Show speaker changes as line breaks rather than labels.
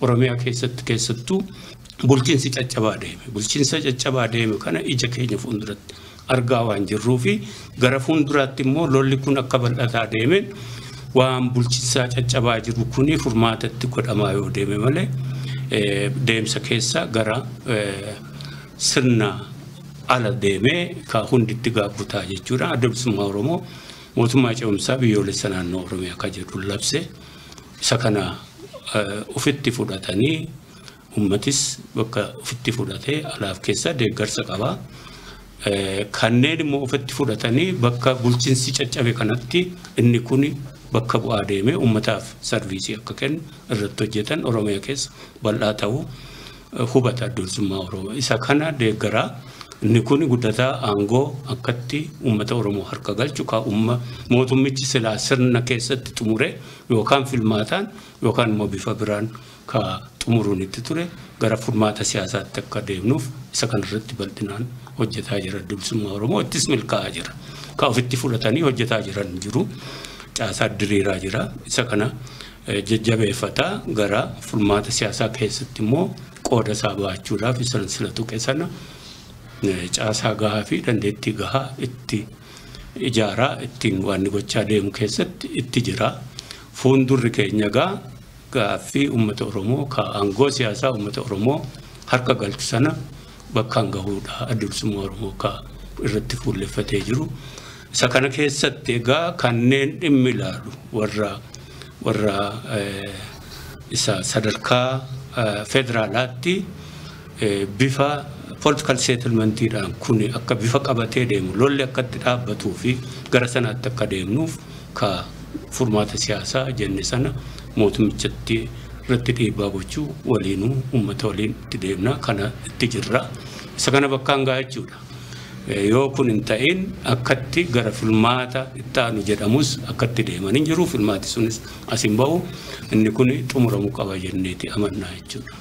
Oromiyaa keessatti keessattuu bulchiinsi caccabaa deeme. Bulchiinsa caccabaa deeme kana ija keenya fuulduratti argaa waan jirruu fi gara fuulduraatti immoo lolli kun akka bal'ataa deemeen waan bulchiinsaa caccabaa jiru kuni furmaatatti godhamaa yoo deeme malee deemsa keessa gara sirna ala deemee ka hunditti gaabbutaa jechuudha. Adda Bilisummaa Oromoo mootummaa ce'umsaa biyyoolessa naannoo Oromiyaa akka jedhu labse isa kana ofitti fudhatanii uummatis bakka ofitti fudhatee alaaf keessa deeggarsa qaba. Kanneen immoo ofitti fudhatanii bakka bulchiinsi caccabe kanatti inni kun bakka bu'aa deemee uummataaf sarviisii akka kennu irratti hojjetan Oromiyaa keessa bal'aa ta'uu hubata Adda Bilisummaa Oromoo. Isa kana deeggaraa inni kun guddataa aangoo akkatti uummata Oromoo harka galchu ka mootummichi silaa sirna keessatti xumure yookaan filmaataan yookaan immoo bifa biraan ka xumuruun itti ture gara furmaata siyaasaatti akka deemnuuf isa kanarratti bal'inaan hojjetaa jira. Adda Bilisummaa Oromoo ittis milkaa'aa jira. Ka ofitti fudhatanii hojjetaa jiran jiru. Caasaa diriiraa jira. Isa kana jajjabeeffataa gara furmaata siyaasaa keessatti immoo qooda isaa ba'achuudhaaf isa sila tuqe sana caasaa gahaa fi dandeettii gahaa itti ijaaraa ittiin waan gochaa deemu keessatti itti jira. Fuuldurri keenya gaaffii uummata Oromoo ka aangoo siyaasaa uummata Oromoo harka galchu sana bakkaan gahuudha. Adda Bilisummaa Oromoo ka irratti fuulleffatee jiru. Isa kana keessatti egaa kanneen dhimmi ilaalu warra isa sadarkaa federaalaatti bifa political settlementiidhaan kun akka bifa qabatee deemu lolli akkatti dhaabbatuu fi gara sanaatti akka deemnuuf ka furmaata siyaasaa jenne sana mootummichatti irratti dhiibbaa gochuu waliinuu uummata waliin itti deemna kana itti jirra. Isa kana bakkaan gahaa jechuudha. Yoo kun hin ta'in akkatti gara filmaata itti aanu jedhamus akkatti deeman hin jiru. Filmaati sunis as hin bahu. Inni kun xumuramuu qaba jenneeti amannaa jechuudha.